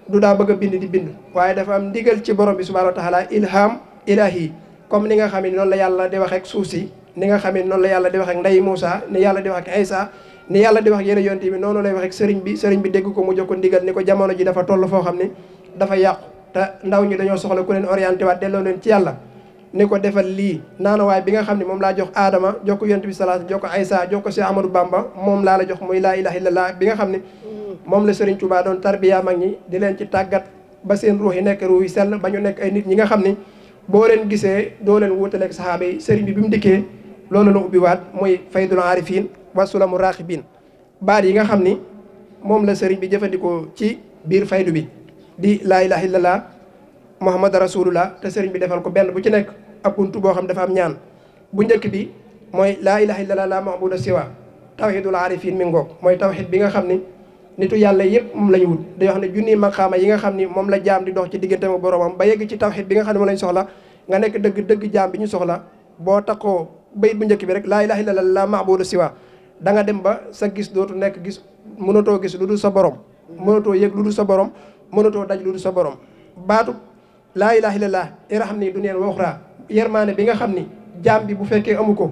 du daa bëgg a bind di bind waaye dafa am ndigal ci borom bi subhanahu wa taala ilham ilahi comme ni nga xam ne noonu la yàlla di wax ak suuf si ni nga xam ne noonu la yàlla di wax ak ndey Moussa ni yàlla di wax ak Isa ni yàlla di wax ak yeneen yonent bi noonu lay wax ak sëriñ bi dégg ko mu jox ko ndigal ni ko jamono ji dafa toll foo xam ne dafa yàqu te ndaw ñi dañoo soxla ku leen orienté waat delloo leen ci yàlla ni ko defal lii naanuwaay bi nga xam ne moom laa jox aadama jox ko yonent bi salaat jox ko Aysa jox ko Cheikh Amadou Bamba moom laa la jox muy laa ilaha illallah bi nga xam ne moom la Serigne Touba doon tarbiya mag ñi di leen ci tàggat ba seen ruux yi nekk ruux yi sell ba ñu nekk ay nit ñi nga xam ni boo leen gisee doo leen wuutaleeg saxaaba yi Serigne bi mu dikkee loolu la ubbiwaat muy faydul arifin wa sulamu raqibin baat yi nga xam ni moom la Serigne bi jëfandikoo ci biir faydu bi di laa ilaha illallah muhammad rasulullah te sëriñ bi defal ko benn bu ci nekk ab buntu boo xam dafa am ñaan bu njëkk bi mooy laa ilaha illallah la maabuda siwa tawhidul arifin mi ngoog mooy tawhid bi nga xam ni nitu yàlla yëpp moom la ñu wut day wax ne junniy maqaama yi nga xam ni moom la jaam di dox ci diggante ak boromam ba yegg ci tawhid bi nga xam ne moom lañ soxla nga nekk dëgg jaam bi ñu soxla boo taxoo bayit bu njëkk bi rek laa ilaha illallah la maabuda siwa da nga dem ba sa gis dootu nekk gis mënatoo gis lu dul sa borom mënatoo yëg lu dul sa borom mënatoo daj lu dul sa borom baatu laa ilaha illallah irham nii duniyaan wa uxra yermaane bi nga xam ni jaam bi bu fekkee amu ko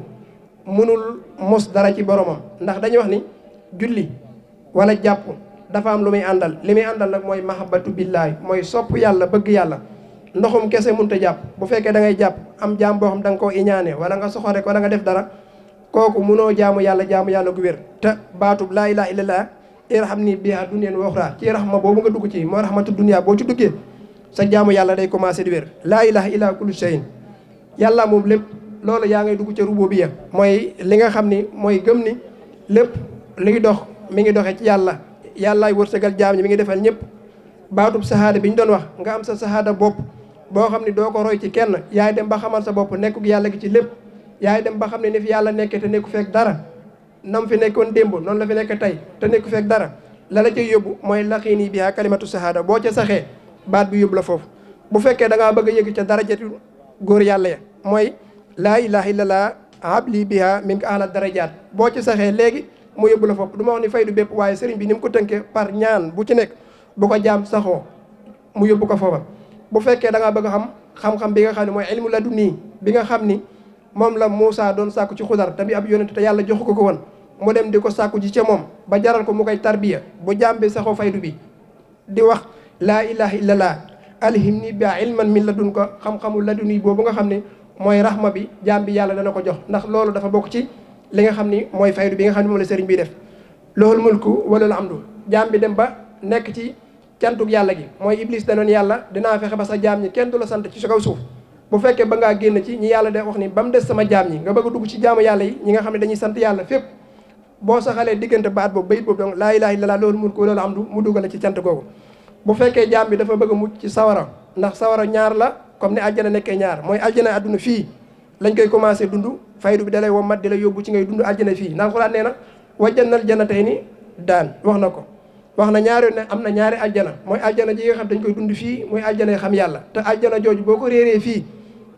mënul mos dara ci boromam ndax dañuy wax ni julli wala jàpp dafa am lu muy àndal li muy àndal nag mooy mahabbatu billahi mooy sopp yàlla bëgg yàlla ndoxum kese mënut a jàpp bu fekkee da ngay jàpp am jaam boo xam da nga koo iñaane wala nga soxo rek wala nga def dara kooku mënoo jaamu yàlla gu wér te baatub laa ilaha illallah irham nii biha duniyaan wa uxra ci rahma boobu nga dugg ci moo rahmatu dunya boo ci duggee sa jaamu yàlla day commencé di wér laa ilaha illa kullu shay'in yàlla moom lépp loolu yaa ngay dugg ca rububiyya mooy li nga xam ni mooy gëm ni lépp li ngi dox mi ngi doxee ci yàlla yàllaay wërsëgal jaam ñi mi ngi defal ñëpp baatub sahaada bi ñu doon wax nga am sa sahaada bopp boo xam ni doo ko roy ci kenn yaay dem ba xamal sa bopp nekkuk yàlla gi ci lépp yaay dem ba xam ne ni fi yàlla nekkee te nekku fekk dara nam fi nekkoon démb noonu la fi nekk tey te nekku fekk dara la la cay yóbbu mooy laqiini biha kalimatu sahaada boo ca saxee baat bi yóbbu la foofu bu fekkee da ngaa bëgg a yëg ca darajatu góor yàlla ya mooy laa ilaha illallah habli biha min ka ahla darajaat boo ci saxee léegi mu yóbbu la foofu du ma wax ni faydu bépp waaye sëriñ bi ni mu ko tënkee par ñaan bu ci nekk bu ko jaam saxoo mu yóbbu ko foofa bu fekkee da ngaa bëgg a xam-xam bi nga xam ne mooy ilmu laduni bi nga xam ni moom la Moussa doon sàkku ci xudar te bi ab yonent te yàlla joxu ko ko woon mu dem di ko sàkku ji ca moom ba jaral ko mu koy tarbiya bu jaam bi saxoo faydu bi di wax laa ilaha illallah alhimni bi ilman min ladun ko xam-xamu laduni boobu nga xam ne mooy rahma bi jaam bi yàlla dana ko jox ndax loolu dafa bokk ci li nga xam ni mooy faydu bi nga xam ne moom la sëriñ bi def loolu mulku wala la amdu jaam bi dem ba nekk ci cantug yàlla gi mooy iblis danoon yàlla dinaa fexe ba sa jaam ñi kenn du la sant ci sa kaw suuf bu fekkee ba ngaa génn ci ñi yàlla de wax ni ba mu des sama jaam ñi nga bëgg a dugg ci jaamu yàlla yi ñi nga xam ne dañuy sant yàlla fépp boo saxalee diggante baat boobu bayit boobu donc laa ilaaha illallaah loolu mun ko loolu am du mu dugale ci cant googu. bu fekkee jaam bi dafa bëgg a mucc ci sawara ndax sawara ñaar la comme ni aljana nekkee ñaar mooy aljana àdduna fii lañ koy commencé dund faydu bi dalay wommat di la yóbbu ci ngay dund aljana fii ndax Alxuraan nee na wajjannal jannatayni daan wax na ko wax na ñaari ne am na ñaari aljana mooy aljana ji nga xam dañ koy dund fii mooy aljana yi xam yàlla te aljana jooju boo ko réeree fii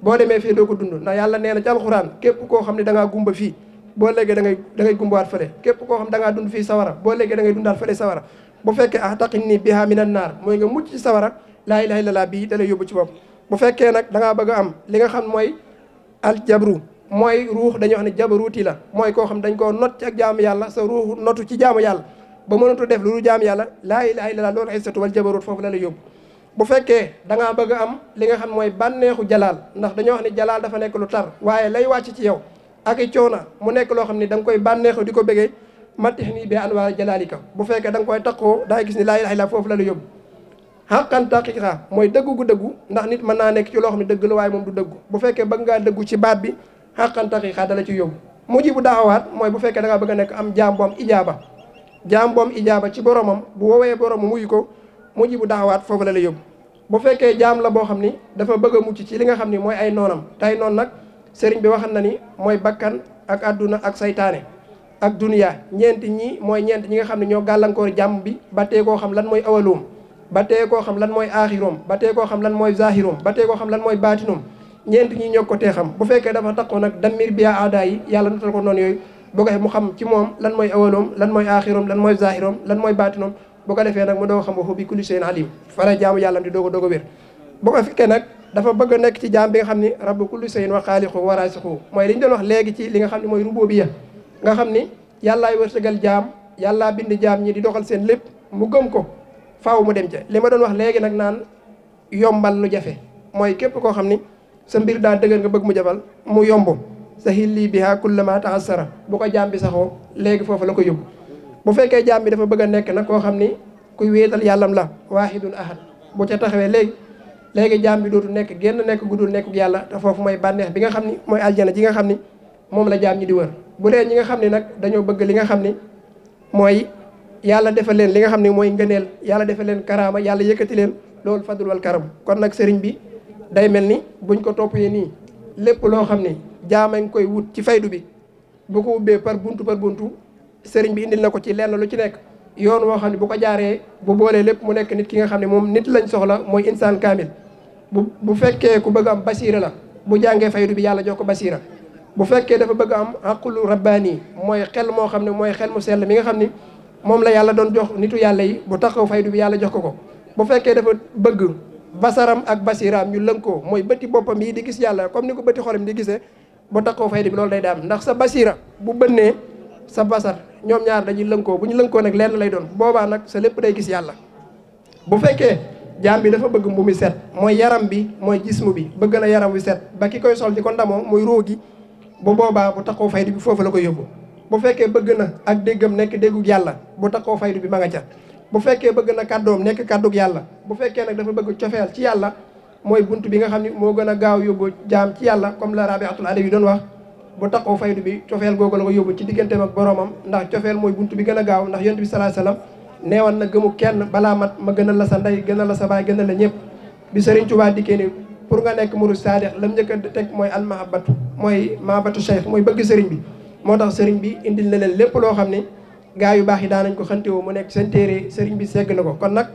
boo demee fii doo ko dund ndax yàlla nee na ci Alxuraan képp koo xam ne da ngaa gumba fii boo léegi da ngay gumbawaat fële képp koo xam da ngaa dund fii sawara boo léegi da ngay dundaat fële sawara bu fekkee taqini biha minan naar mooy nga mucc ci sawara laa ilaaha illallaah bii da lay yóbbu ci bopp bu fekkee nag da ngaa bëgg a am li nga xam mooy aljabru mooy ruux dañuy wax ne jabaruuti la mooy koo xam dañ koo not ci ak jaamu yàlla sa ruux notu ci jaamu yàlla ba mënatu def lu jaamu yàlla laa ilaaha illallaah loolu izzatu wal jabaruut foofu la lay yóbbu bu fekkee da ngaa bëgg a am li nga xam mooy bànneexu jalaal ndax dañoo wax ne jalaal dafa nekk lu tar waaye lay wàcc ci yow ak i coona mu nekk loo xam ne da nga koy bànneexu di ko bëggee matix nii bi anwaar jalaalika bu fekkee da nga koy taqoo da ngay gis ni laa ilaaha illallaah foofu la lay yóbbu xaqan taqiqa mooy dëggu gu dëggu ndax nit mën naa nekk ci loo xam ne dëgg la waaye moom du dëggu bu fekkee bëgg ngaa dëggu ci baat bi xaqan taqiqa dala ci yóbbu mujibu daawaat mooy bu fekkee da ngaa bëgg a nekk am jaam bu am ijaaba jaam bu am ijaaba ci boromam bu woowee boromam muyu ko mujibu daawaat foofu la lay yóbbu bu fekkee jaam la boo xam ni dafa bëgg a mucc ci li nga xam ni mooy ay noonam tey noonu nag sëriñ bi waxal na ni mooy bakkan ak adduna ak saytaane ak duniya ñeenti ñi mooy ñeent ñi nga xam ne ñoo gàllankoor jàmm bi ba tee koo xam lan mooy awaloom ba tee koo xam lan mooy aaxiroom ba tee koo xam lan mooy zahiroom ba tee koo xam lan mooy baatinoom ñeent ñi ñoo ko tee xam bu fekkee dafa taxoo nag dammir bi aada yi yàlla natal ko noonu yooyu bu ko mu xam ci moom lan mooy awaloom lan mooy aaxiroom lan mooy zahiroom lan mooy baatinoom bu ko defee nag mu doog xam waxu bi kulli shay'in alim fara jaamu yàlla di doog a wér bu ko fekkee nag dafa bëgg a nekk ci jaam bi nga xam ni rabbu kulli shay'in wa xaaliqu wa raasiqu mooy li ñu doon wax léegi ci li nga xam ne mooy rububiyya nga xam ni yàllaay wërsëgal jaam yàllaa bind jaam ñi di doxal seen lépp mu gëm ko faaw mu dem ca li ma doon wax léegi nag naan yombal lu jafe mooy képp koo xam ni sa mbir daa dëgër nga bëgg mu jabal mu yomb sahil lii biha kullama ta'assara bu ko jaam bi saxoo léegi foofu la ko yóbbu bu fekkee jaam bi dafa bëgg a nekk nag koo xam ni kuy wéetal yàllam la waahidun ahad bu ca taxawee léegi jaam bi dootu nekk génn nekk gudul nekk yàlla te foofu mooy bànneex bi nga xam ni mooy aljana ji nga xam ni moom la jaam ñi di wër bu dee ñi nga xam ne nag dañoo bëgg li nga xam ni mooy yàlla defal leen li nga xam ne mooy ngëneel yàlla defal leen karaama yàlla yëkkati leen loolu fadul wal karam kon nag sëriñ bi day mel ni buñ ko toppee nii lépp loo xam ne jaama ngi koy wut ci faydu bi bu ko ubbee par buntu sëriñ bi indil na ko ci lenn lu ci nekk yoon woo xam ne bu ko jaaree bu boolee lépp mu nekk nit ki nga xam ne moom nit lañ soxla mooy insaan kaamil bu fekkee ku bëgg am basiira la bu jàngee faydu bi yàlla jox ko basiira bu fekkee dafa bëgg am aqlu rabbaani mooy xel moo xam ne mooy xel mu sell mi nga xam ni moom la yàlla doon jox nitu yàlla yi bu taxaw faydu bi yàlla jox ko bu fekkee dafa bëgg basaram ak basiraam ñu lënkoo mooy bëti boppam yi di gis yàlla comme ni ko bëti xolam di gisee bu taxaw faydu bi loolu day daam ndax sa basira bu bënnee sa basar ñoom ñaar dañuy lënkoo bu ñu lënkoo nag lenn lay doon boobaa nag sa lépp day gis yàlla bu fekkee jaam bi dafa bëgg mbu mi set mooy yaram bi mooy jismu bi bëgg na yaram wi set ba ki koy sol di ko ndamoo muy ruu gi bu boobaa bu taxaw faydu bi foofu la koy yóbbu bu fekkee bëgg na ak déggam nekk déggug yàlla bu taxaw faydu bi ma nga ca bu fekkee bëgg na kàddoom nekk kàddug yàlla bu fekkee nag dafa bëgg cofeel ci yàlla mooy bunt bi nga xam ne moo gën a gaaw yóbbu jaam ci yàlla comme la Rabiatul Adawi doon wax bu taxaw faydu bi cofeel googu la ko yóbbu ci digganteem ak boromam ndax cofeel mooy bunt bi gën a gaaw ndax yonent bi sallallahu alayhi wasallam neewoon na gëmu kenn balaa mat ma gënal la sa ndey gënal la sa baay gënal la ñëpp bi Serigne Touba dikkee ni pour nga nekk murid saadix lam njëkk a teg mooy al mahabbatu mooy mahabbatu cheikh mooy bëgg sëriñ bi moo tax sëriñ bi indil na leen lépp loo xam ne gaa yu baax yi daanañ ko xantewoo mu nekk seen téere sëriñ bi segg na ko kon nag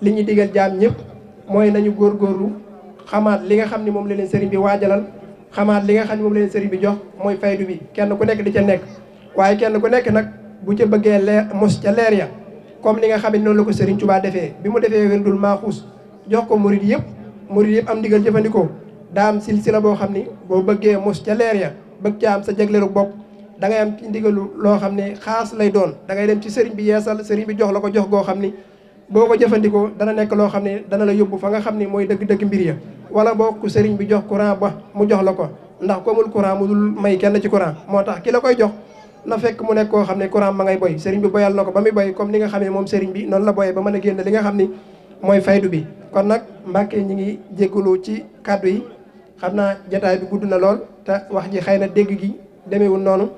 li ñu digal jaam ñëpp mooy nañu góorgóorlu xamaat li nga xam ne moom la leen sëriñ bi waajalal xamaat li nga xam ne moom la leen sëriñ bi jox mooy faydu bi kenn ku nekk di ca nekk waaye kenn ku nekk nag bu ca bëggee leer mos ca leer ya comme li nga xam ne noonu la ko sëriñ Touba defee bi mu defee wérdul maaxuus jox ko murid yëpp am ndigal jëfandikoo daa am silsila boo xam ni boo bëggee mos ca leer ya bëgg ca am sa jagleelu bopp da ngay am ci ndigalu loo xam ne xaas lay doon da ngay dem ci sëriñ bi yeesal sëriñ bi jox la ko jox goo xam ni boo ko jëfandikoo dana nekk loo xam ne dana la yóbbu fa nga xam ni mooy dëgg-dëgg mbir ya wala boo ko sëriñ bi jox courant ba mu jox la ko ndax ko amul courant mu dul may kenn ci courant moo tax ki la koy jox na fekk mu nekk koo xam ne courant ma ngay boy sëriñ bi boyal na ko ba muy boy comme ni nga xam ne moom sëriñ bi noonu la boyee ba mën a génn li nga xam ni mooy faydu bi kon nag Mbàkke ñi ngi jégalu ci kàddu yi xam naa jataay bi gudd na lool te wax ji xëy na dégg gi demeewul noonu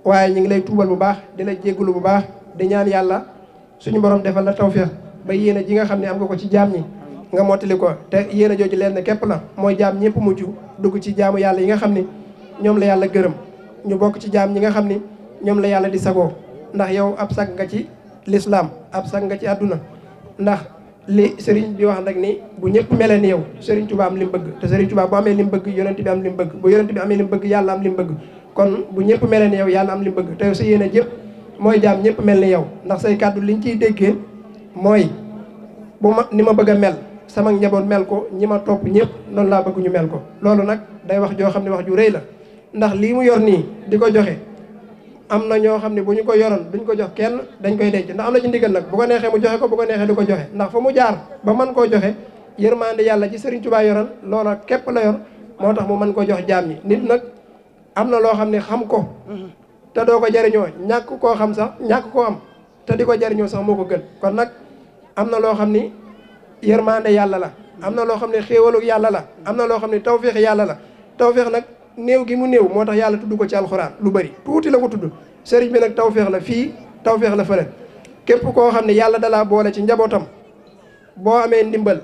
waaye ñu ngi lay tuubal bu baax di la jéggalu bu baax di ñaan yàlla suñu borom defal la tawfeex ba yéene ji nga xam ne am nga ko ci jaam ñi nga mottali ko te yéene jooju leen ne képp la mooy jaam ñëpp mujj dugg ci jaamu yàlla yi nga xam ni ñoom la yàlla gërëm ñu bokk ci jaam ñi nga xam ni ñoom la yàlla di sagoo ndax yow ab sag nga ci lislaam ab sag nga ci àdduna ndax li sëriñ bi wax nag ni bu ñëpp melee ni yow sëriñ Tuubaa am li mu bëgg te sëriñ Tuubaa bu amee li mu bëgg yonent bi am li mu bëgg bu yonent bi amee li mu bëgg yàlla am li mu bëgg kon bu ñëpp melee ni yow yàlla am li mu bëgg te yow sa yéene jëpp mooy jaam ñëpp mel ni yow ndax say kàddu liñ ciy déggee mooy bu ma ni ma bëgg a mel sama njaboot mel ko ñi ma topp ñëpp noonu laa bëgg ñu mel ko loolu nag day wax joo xam ne wax ju rëy la ndax lii mu yor nii di ko joxe am na ñoo xam ne bu ñu ko yoroon duñ ko jox kenn dañ koy denc ndax am na ci ndigal nag bu ko neexee mu joxe ko bu ko neexee du ko joxe ndax fa mu jaar ba mën koo joxe yërmande yàlla ci Serigne Touba yoroon loola képp la yor moo tax mu mën ko jox jaam ñi nit nag am na loo xam ne xam ko te doo ko jariñoo ñàkk koo xam sax ñàkk koo am te di ko jariñoo sax moo ko gën kon nag am na loo xam ni yërmande yàlla la am na loo xam ne xéewalu yàlla la am na loo xam ne tawféex yàlla la tawféex nag néew gi mu néew moo tax yàlla tudd ko ci alxuraan lu bari tuuti la ko tudd sëriñ bi nag tawféex la fii tawféex la fële képp koo xam ne yàlla dalaa boole ci njabootam boo amee ndimbal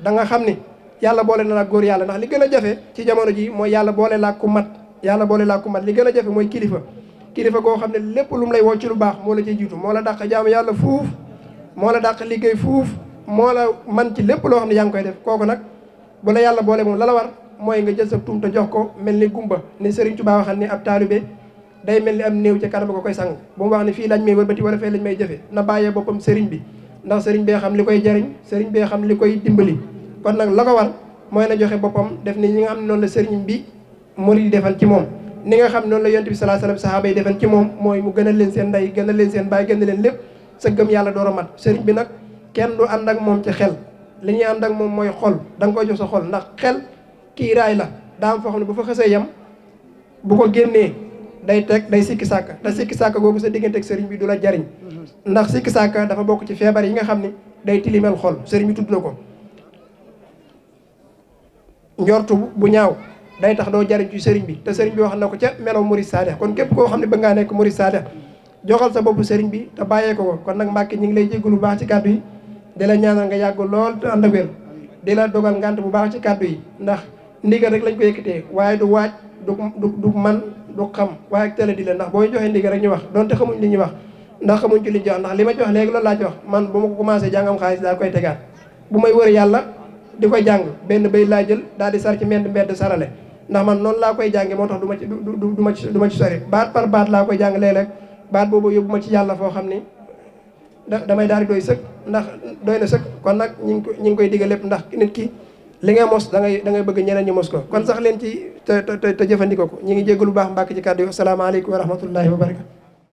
da nga xam ni yàlla boole na la góor yàlla ndax li gën a jafe ci jamono ji mooy yàlla boole laa ku mat yàlla boole laa ku mat li gën a jafe mooy kilifa goo xam ne lépp lu mu lay woo ci lu baax moo la ciy jiitu moo la dàq jaamu yàlla fuuf moo la dàq liggéey fuuf moo la man ci lépp loo xam ne yaa ngi koy def kooku nag bu la yàlla boole moom la war mooy nga jël sa tuum te jox ko mel ni gumba ni Serigne Touba waxal ni ab taalibe day mel ni am néew ca kanam ko koy sang bu mu wax ne fii lañ may wëlbati wala fee lañ may jëfe na bàyyee boppam Serigne bi ndax Serigne bee xam li koy jariñ Serigne bee xam li koy dimbali kon nag la ko war mooy na joxe boppam def ni ñi nga xam ne noonu la Serigne bi murid yi defal ci moom ni nga xam noonu la yonent bi sallallahu alayhi wasallam sahaaba yi defal ci moom mooy mu gënal leen seen ndey gënal leen seen baay gënal leen lépp sa gëm yàlla door a mat Serigne bi nag kenn du ànd ak moom ci xel li ñuy ànd ak moom mooy xol da nga koy jox sa xol ndax xel kiiraay la daa am foo xam ne bu fa xësee yem bu ko génnee day teg day sikki sàkka te sikki sàkka googu sa diggante ak sëriñ bi du la jariñ ndax sikki sàkka dafa bokk ci feebar yi nga xam ne day tilimel xol sëriñ bi tudd na ko njortu bu ñaaw day tax doo jariñ ci sëriñ bi te sëriñ bi wax na ko ca melaw murid saadix kon képp koo xam ne bëgg ngaa nekk murid saadix joxal sa bopp sëriñ bi te bàyyee ko kon nag Mbàkke ñu ngi lay jéggalu bu baax ci kàddu yi di la ñaanal nga yàgg lool te ànd ak wér di la dogal ngant bu baax ci kàddu yi ndax ndigal rek lañ ko yëkkatee waaye du waaj du man du xam waaye ak télé di la ndax booy joxe ndigal rek ñu wax donte xamuñ li ñuy wax ndax xamuñ ci li ñu wax ndax li ma ci wax léegi loolu laa ci wax man bu ma ko commencé jàngam xaalis daal koy tegaat bu may wër yàlla di koy jàng benn bay laa jël daal di sar ci mbedd sarale ndax man noonu laa koy jànge moo tax du ma ci sori baat par baat laa koy jàng léeg-léeg baat boobu yóbbu ma ci yàlla foo xam ni damay daal di doy sëkk ndax doy na sëkk kon nag ñi ngi koy digal lépp ndax nit ki li ngay mos da ngay bëgg ñeneen ñu mos ko kon sax leen ci te jëfandikoo ko ñi ngi jéggalu bu baax Mbàkke ci kàddu yi asalaamaaleykum wa rahmatullahi wa barakatu